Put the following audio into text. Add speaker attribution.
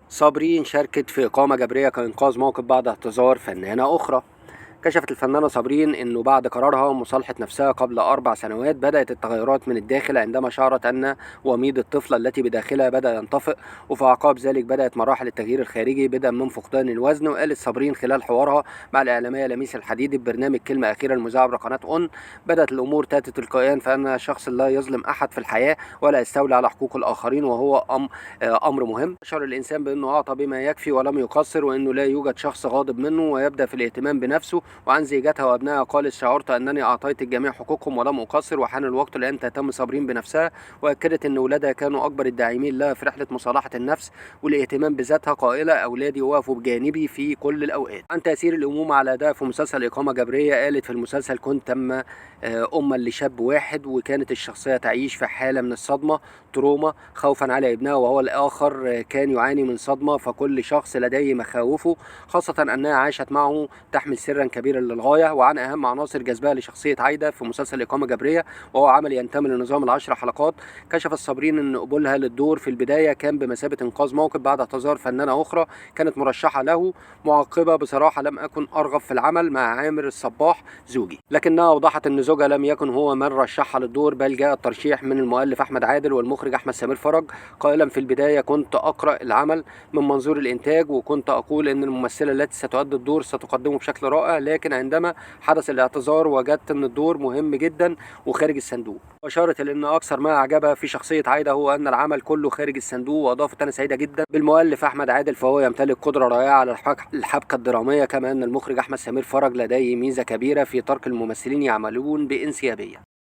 Speaker 1: صابرين شاركت في إقامة جبرية كإنقاذ موقف بعد اعتذار فنانة أخرى. كشفت الفنانة صابرين أنه بعد قرارها مصالحة نفسها قبل 4 سنوات بدأت التغيرات من الداخل عندما شعرت أن وميض الطفلة التي بداخلها بدأ ينطفئ، وفي أعقاب ذلك بدأت مراحل التغيير الخارجي بدءا من فقدان الوزن. وقالت صابرين خلال حوارها مع الإعلامية لميس الحديدي ببرنامج كلمة أخيرة المذاع عبر قناة أون: بدأت الأمور تأتي تلقائيا، فأنا شخص لا يظلم أحد في الحياة ولا يستولي على حقوق الآخرين، وهو أمر مهم. شعر الإنسان بأنه أعطى بما يكفي ولم يقصر، وأنه لا يوجد شخص غاضب منه ويبدأ في الاهتمام بنفسه. وعن زيجتها وابنائها قالت: شعرت انني اعطيت الجميع حقوقهم ولم اقصر، وحان الوقت لان تهتم صابرين بنفسها. واكدت ان اولادها كانوا اكبر الداعمين لها في رحله مصالحه النفس والاهتمام بذاتها، قائله: اولادي وقفوا بجانبي في كل الاوقات. عن تاثير الامومه على اداء في مسلسل اقامه جبريه، قالت: في المسلسل كنت اما لشاب واحد، وكانت الشخصيه تعيش في حاله من الصدمه، تروما، خوفا على ابنها، وهو الاخر كان يعاني من صدمه، فكل شخص لديه مخاوفه، خاصه انها عاشت معه تحمل سرا كبيرا للغاية. وعن أهم عناصر جذبها لشخصية عايدة في مسلسل إقامة جبرية، وهو عمل ينتمي لنظام ال10 حلقات. كشف الصابرين أن قبولها للدور في البداية كان بمثابة إنقاذ موقف بعد اعتذار فنانة أخرى كانت مرشحة له، معقبة: بصراحة لم أكن أرغب في العمل مع عامر الصباح زوجي. لكنها أوضحت أن زوجها لم يكن هو من رشحها للدور، بل جاء الترشيح من المؤلف أحمد عادل والمخرج أحمد سمير فرج. قائلا: في البداية كنت أقرأ العمل من منظور الإنتاج، وكنت أقول أن الممثلة التي ستؤدي الدور ستقدمه بشكل رائع، لكن عندما حدث الاعتذار وجدت أن الدور مهم جدا وخارج الصندوق. وأشارت إلى أن أكثر ما أعجبها في شخصية عايدة هو أن العمل كله خارج الصندوق. وأضافت: أنا سعيدة جدا بالمؤلف أحمد عادل، فهو يمتلك قدرة رائعة على الحبكة الدرامية، كما أن المخرج أحمد سمير فرج لديه ميزة كبيرة في ترك الممثلين يعملون بانسيابية.